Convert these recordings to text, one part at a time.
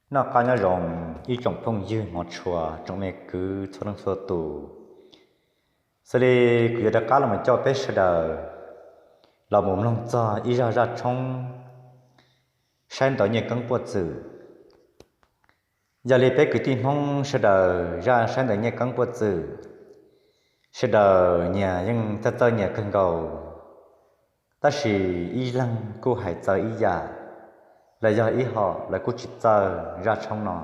Noj qab nyob zoo ib tsoom phooj ywg hmov tshua, tsoom me kwv txhua leej txhua tus. Xws li kuv yuav rov qab los mus coj peb sawv daws los mus mloog txog ib zaj zaj tshoob saib ntawv nyiaj keeb puaj txwm. Yog li peb kwv tij Hmoob sawv daws, zaj saib ntawv nyiaj keeb puaj txwm, sawv daws nyias yeej txawj txawj nyias kawg nkaus, tab sis ib leeg kuj hais txawv ib yam, los yog ib hom lawv kuj tsis txawj zaj tshoob no.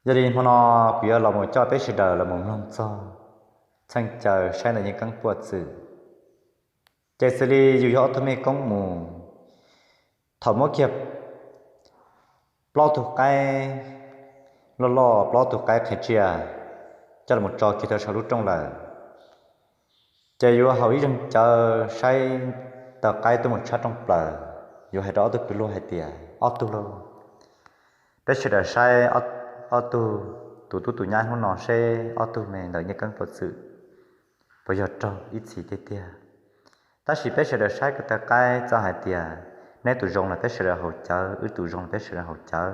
Yog li hmo no kuv yuav los mus coj peb sawv daws los mus mloog txog txheej caw saib ntawv nyiaj keeb puaj txwm. Ces xws li yus yog ob tug mej koob mus, thaum muab kiag plaub tug qaib loj loj, plaub tug qaib qhia tsiaj coj los tso kiag rau saum lub rooj lawm, ces yuav haus ib zeeg cawv saib tau qaib tuaj mus tshab rooj plaws. Yuav hais rau ob tug kwv luag hais tias, ob tug lauj, peb sawv daws saib ob tug, tus tub tus nyab hnub no seb ob tug me ntawv nyiaj keeb puaj txwm puas yog raug ib txhis tiag tiag. Tab sis peb sawv daws saib ko taw qaib txawm hais tias, neb tus zoo los peb sawv daws haus cawv, wb tus zoo los peb sawv daws haus cawv.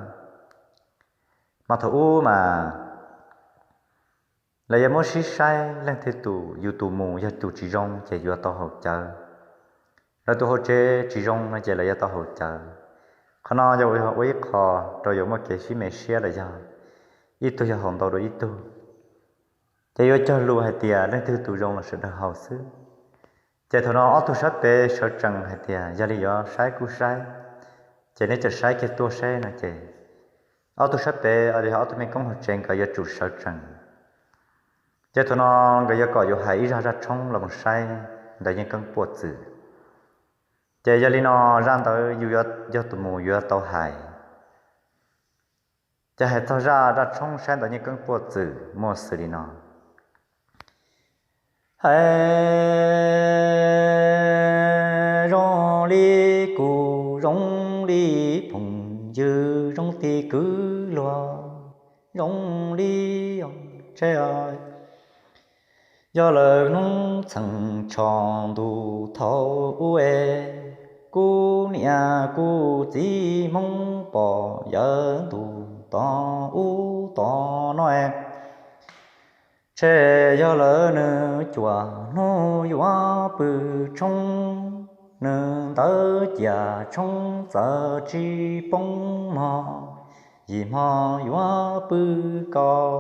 Mas thaum ub mas lawv yuav muab sib saib leej twg tus, yus tus mus yog tus tsis zoo ces yuav tau haus cawv, lawv tus hauv tsev tsis zoo no ces lawv yuav tau haus cawv. Qhov no yog ua ib qho rau yuav muaj kev sib me siab los yog ib tug yog haus ntau dua ib tug, ces yuav cog lus hais tias leej twg tus zoo los sawv daws haus xwb. Ces thaum no ob tug sab pem sawv tsees hais tias, yog li yuav saib kuj saib, ces neb txawm saib kiag tuaj seb no ces ob tug sab pem, ob tug mej koob hauv tsev nkawd yuav tsum sawv tsees. Ces thaum no nkawd yuav kom yus hais ib zaj zaj tshoob los mus saib ntawv nyiaj keeb puaj txwm. Ces yog li no, zaj ntawd yus yog tus mus yuav tau hais. Ces hais txog zaj zaj tshoob saib ntawv nyiaj keeb puaj txwm muaj xws li no. Hais zoo li kuv zoo li phooj ywg zoo tib kwv luag zoo li, yog lawm hnub txheej tsho ntuj thaum ub es, kuv niam kuv txiv Hmoob pog yawm ntuj tom ub tom no es, tshe yog lawm nws cuaj hnub yuav pw tshoob, nws ntawv ciaj tshoob txawm tsis poob mog, yim hmo yuav pw koj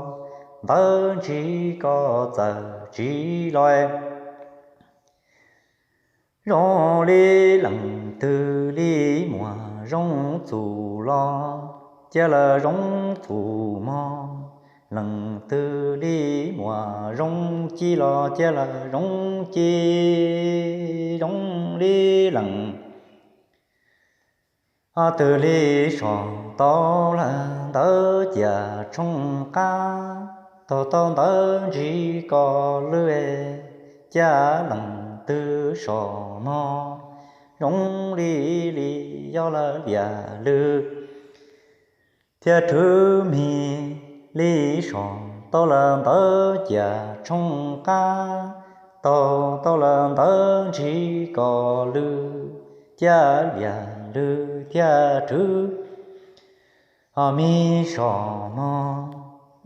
ntawv ntsis koj txawm tsis los. Zoo li leej twg li muaj zoo txuj los, cia lawm zoo txuj mog. Leej twg li muaj zoo ci los, cia lawm zoo ci. Zoo li leej twg li so tau lawm ntawv ciaj tshoob qab, tau tau ntawv ntsis koj lwj, cia leej twg so mog. Zoo li li yog lawm liaj lwg thiab rhwv mis, li so tau lawm ntawv ciaj tshoob qab, tau tau lawm ntawv ntsis koj lwj, cia liaj lwg thiab rhwv ho mis so mog.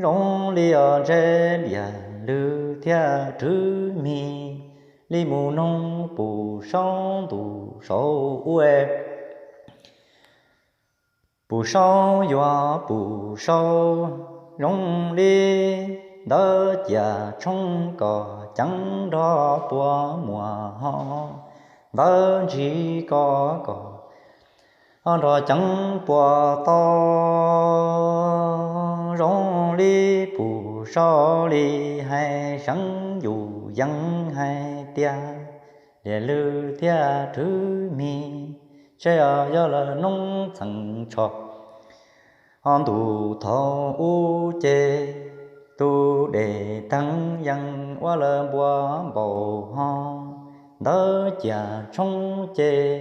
Zoo li os ntse liaj lwg thiab rhwv mis, li mus noog pum saub ntuj saum ub, pum saub yuav pum saub. Zoo li ntawv ciaj tshoob koj ceev nrog puas muaj ho, ntawv ntsis koj koj ho nrog ceev puas tau. Zoo li pum saub li hais seev yus yees hais tias, liaj lwg thiab rhwv mis, tshe yog lawm hnub txheej tsho ho ntuj thaum ub ces, tus dej teeg yees ua lawm npua npaum ho, ntawv ciaj tshoob ces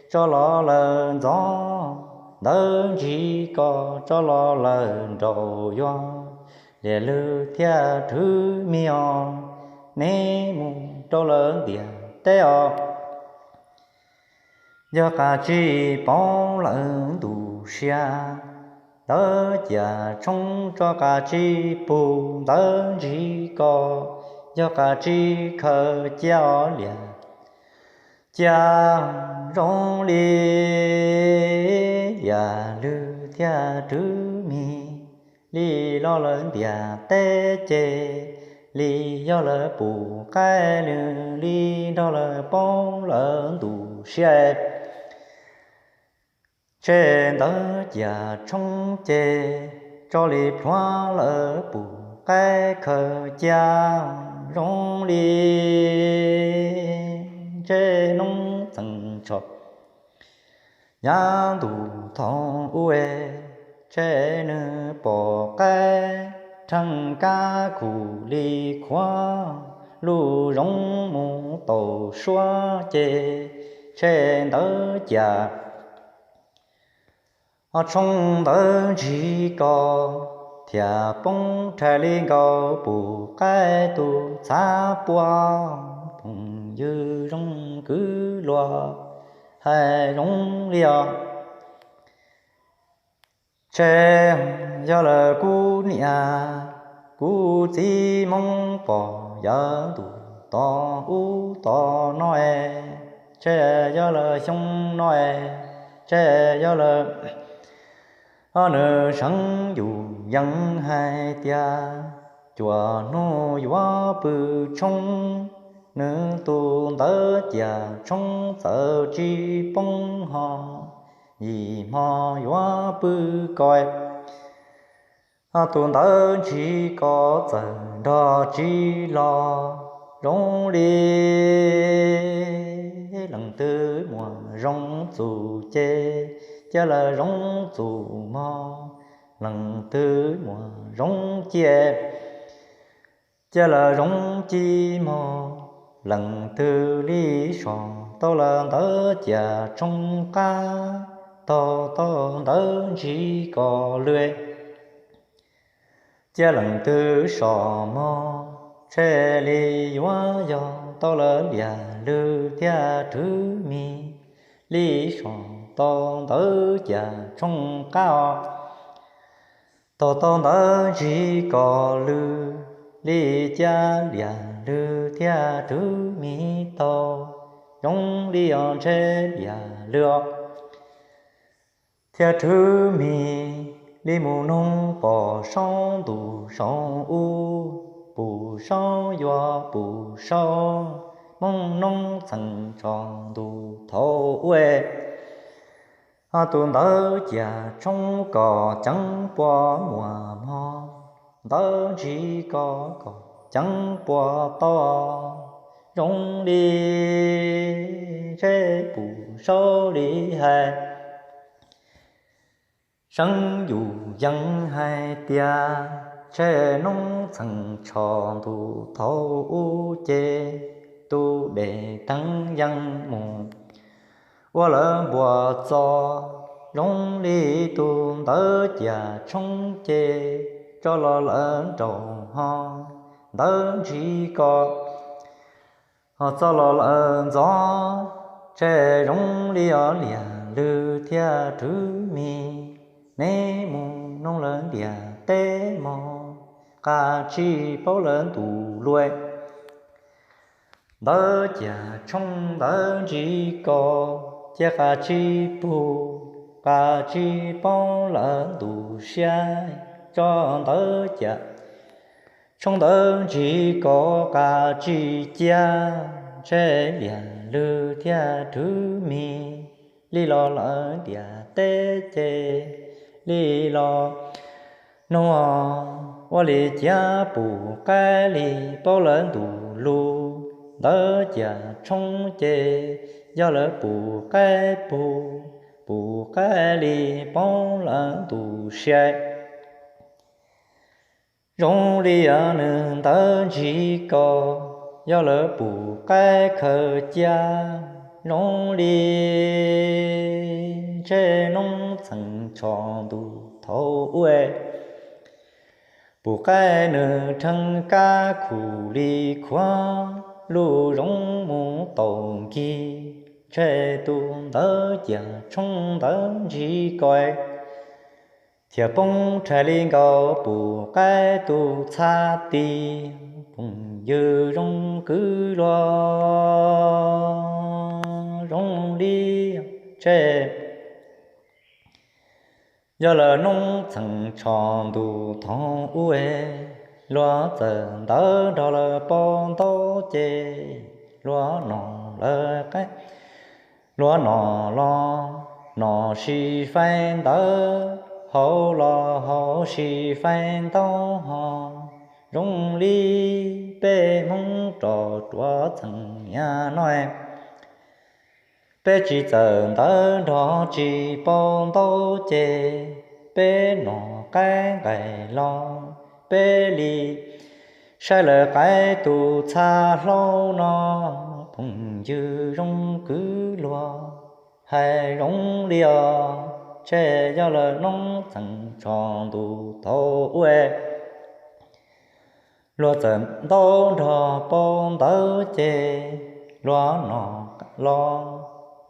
tso los lawm ntxov, ntawv ntsis koj tso los lawm nraum yuav, liaj lwg thiab rhwv mis os, neb mus rau lawm ntiaj teb os. Yog qas tsis paub lawm ntu sia, ntawv ciam tshoob tso qas tsib pug ntawv ntsig kos, yog qas tsib khaws cia os liam cia zoo li liam lwg thiab rwv mis li los lawv ntiaj teb ces li yog lawv pum qaib nws li nrog lawv poob lawv ntu siab. Tshe ntawv ciam tshoob ces tso li plhuav lawv pum qaib khaws cia zoo li ntsej noob txheem tsho. Yav ntuj thaum ub tshe nws pom qaib rheej kab khum li khuav, lub zoov mus tau suab ces tshe ntawv ciam tshoob ntawv ntsig kos thiaj poob rhais li nkaus pum qaib tus txhav puab, phooj ywg zoo kwv luag hais zoo li os. Tshe yog lawm kuv niam kuv txiv Hmoob pom yav ntuj tom ub tom no es, tshe yog lawm xyoo no es, tshe yog lawm nws seev yus yees hais tias cuaj hnub yuav pw tshoob, nws tus ntawv ciam tshoob txawm tsis poob ho yim hmo yuav pw kos. Tus ntawv ntsig kos txawm nrog tsis los zoo li leej twg muaj zoo txuj ces cia lawv zoo txuj mog, leej twg muaj zoo cia cia lawv zoo ci mog, leej twg li so tau lawv ntawv ciam tshoob qab, tog tau ntawv ntsig kos lwj cia leej twg so mog, tshe li yuav yog tau lawv liam lwg thiab rwv mis li so tau ntawv ciam tshoob qab os. Tog tau ntawv ntsig kos lwj li cia liam lwg thiab rwv mis tau zoo li os ntshe liam lwg os thiab rwv mis li mus noog pom saub ntuj saub ub, pum saub yuav pum saub, Hmoob noob txheem tsho ntuj thaum ub. Tus ntawv ciam tshoob kos ceev puas muaj mog, ntawv ntsig kos kos ceev puas tau zoo li ntshe pum saub li hais. Seev yus yees hais tias tshe noob txheem tsho ntuj thaum ub ces tus dej teev yees mus ua lawv npuas txo zoo li tus ntawv ciam tshoob ces tso los lawv nraum ho ntawv ntsig kos ho txo los lawv ntxov, tshe zoo li os liam lwg thiab rwv mis, neb mus noog lawv ntiaj teb mog, qas tsis paub lawv ntuj lwj. Ntawv ciam tshoob ntawv ntsig kos cia qas tsis pug, qas tsis paub lawv ntuj siab, tso ntawv ciam tshoob ntawv ntsig kos qas tsis cia, tshe liam lwg thiab rwv mis li los lawv ntiaj teb ces li los noog ua li ciav pum qaib li paub lawv ntuj lug, ntawv ciam tshoob ces yog lawv pum qaib pug, pum qaib li paub lawv ntuj siab. Zoo li yog nws ntawv ntsig kos yog lawv pum qaib khaws cia, zoo li ntshe noob txheem tsho ntuj thaum ub. Pum qaib nws rheev kab khum li khuav, lub zoov mus tau nkig, ntshe tus ntawv ciam tshoob ntawv ntsig kos thiaj poob rhais li nkaus pum qaib tus txhab ti. Phooj ywg zoo kwv luag zoo li tsheb, yog lawm noob txheem tsho ntuj thaum ub, luag txawm ntawd nrog lawv paub ntaub ces luag nom lawv qaib, luag nom los nom sis faib ntawv, haus los haus sis faib ntaub ho, zoo li peb Hmoob rog ruam txheem niaj no. Peb tsis txawm ntawd nrog tsis paub ntaub ces peb nom qaib nqaim los peb li saib lawv qaib tus txhab hlaub no. Phooj ywg zoo kwv luag hais zoo li os, tsheb yog lawm noob txheem tsho ntuj thaum ub, luag txawm ntaub nrog paub ntawv ces luag nom los,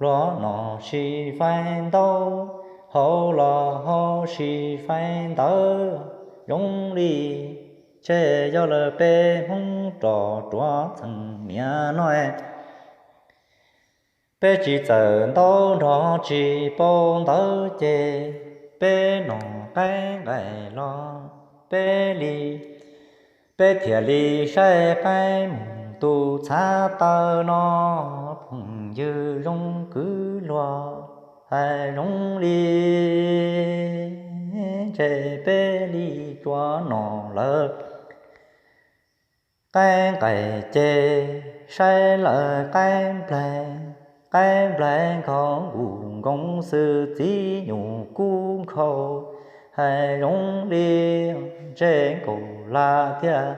luag nom sis faib ntaub, haus los haus sis faib ntawv, zoo li tsheb yog lawm peb Hmoob rog ruam txheem niaj no. Peb tsis txawm ntaub nrog tsis paub ntawv ces peb nom qaib nqaim los peb li, peb thiaj li saib qaib mus tus txhab taw no. Phooj ywg zoo kwv luag hais zoo li, ntshe peb li tsuas nom lawv qaib nqaim ces saib lawv qaib nplaig, qaib nplaig nkhaus nkuj nkoos xwb txiv nyuj kub nkhaus, hais zoo li ntshe nkaus lam thiab.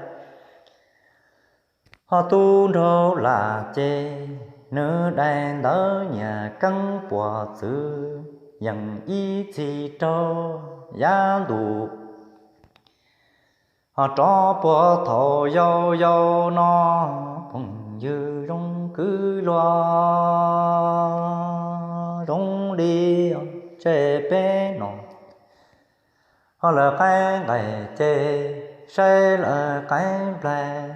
Ho tub nraug lam ces nws dai ntawv nyias keeb puas txwv, yees ib txhis raug yav ntuj ho rov puag thaum yau yau no. Phooj ywg zoo kwv luag zoo li tsheb peb nom, ho lawv qaib nqaim ces saib lawv qaib nplaig,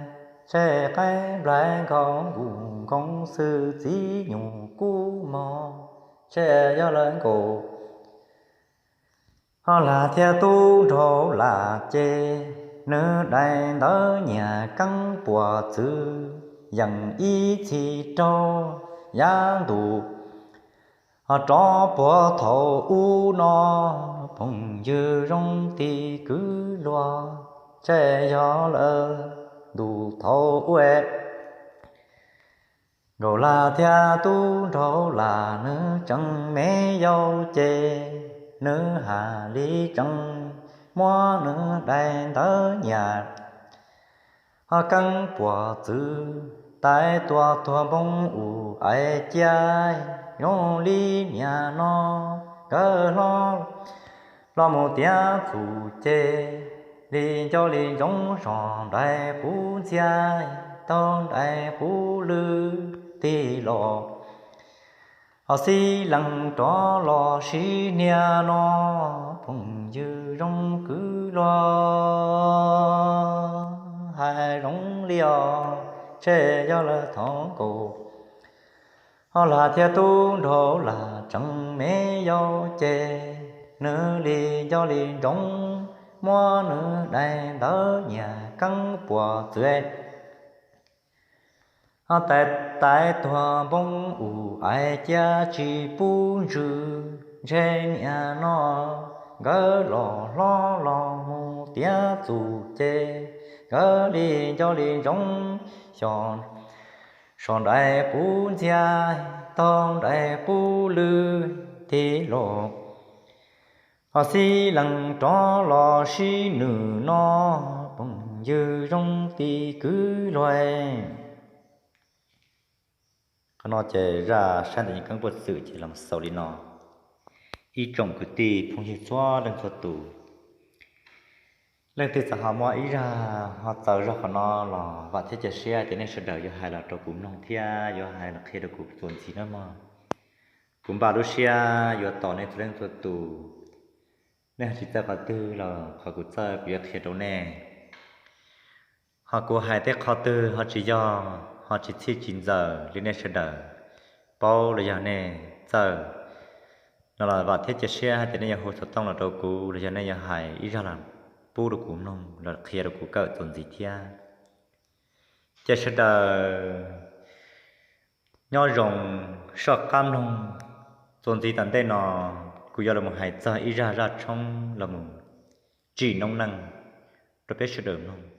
tsheb qaib nplaig nkhaus nkuj nkoos xwb txiv nyuj kub mog, tsheb yog lawv nkaus. Ho lam thiab tub nraug lam ces nws dai ntawv nyias keeb puas txwv, yees ib txhis raug yav ntuj ho rov puag thaum ub no. Phooj ywg zoo ti kwv luag, tsheb yog lawm ntuj thaum ub, nkaus lam thiab tub nraug lam nws tseem me yau ces nws hais li tseem muab nws dai ntawv nyias ho keeb puas txwv, tais tuag tuag npoo u ais cia, zoo li niaj no nkawd hlob los mus tiav txum ces li nco li ntsoov so nraim qub ntxhias, taug nraim qub lwj tig los ho xib lees rov los sib hnia no. Phooj ywg zoo kwv luag hais zoo li os, tsheb yog lawv thov nkaus. Ho lam thiab tub nraug lam tseem me yau ces nws li nco li ntsoov muab nws dai ntawv nyias keeb puas txwv ho tais tuag npoo u ais cia tsis pub ntsws, ntshe niaj no nkawd los hlob los mus tiav txum ces nkawd li nco li ntsoov xyov so nraim qub ntxhias, taug nraim qub lwj tig los ho xib lees rov los sib nws no. Phooj ywg zoo ti kwv luag. Qhov no ces zaj saib ntawm yim keeb puas txwv ces los xaus li no. Ib tsoom kwv tij phooj ywg txhua leej txhua tus, leej twg txawm ho muaj ib zaj ho txawv zaj qhov no los vam thiab cia siab tias nej sawv daws yuav hais los rau kuv mloog thiab yuav hais los qhia rau kuv txuas ntxiv nawb mog. Kuv npaj lub siab yuav tos nej txhua leej txhua tus Nej ho tsis txawj qhov twg los qhov kuv txawj kuv yuav qhia rau nej. Ho kuv hais tej qhov twg ho tsis yog, ho tsis txhij tsis ntxaws li nej sawv daws paub los yog nej txawj no los vam thiab cia siab hais tias nej yuav hu xov tooj los rau kuv los yog nej yuav hais ib zaj los pub rau kuv mloog los qhia rau kuv kawm txuas ntxiv thiab. Ces sawv daws nyob zoo, soj qab mloog. Txuas ntxiv tom ntej no kuv yuav los hais txog ib zaj zaj tshoob los mus tsim noob neej rau peb sawv daws mloog.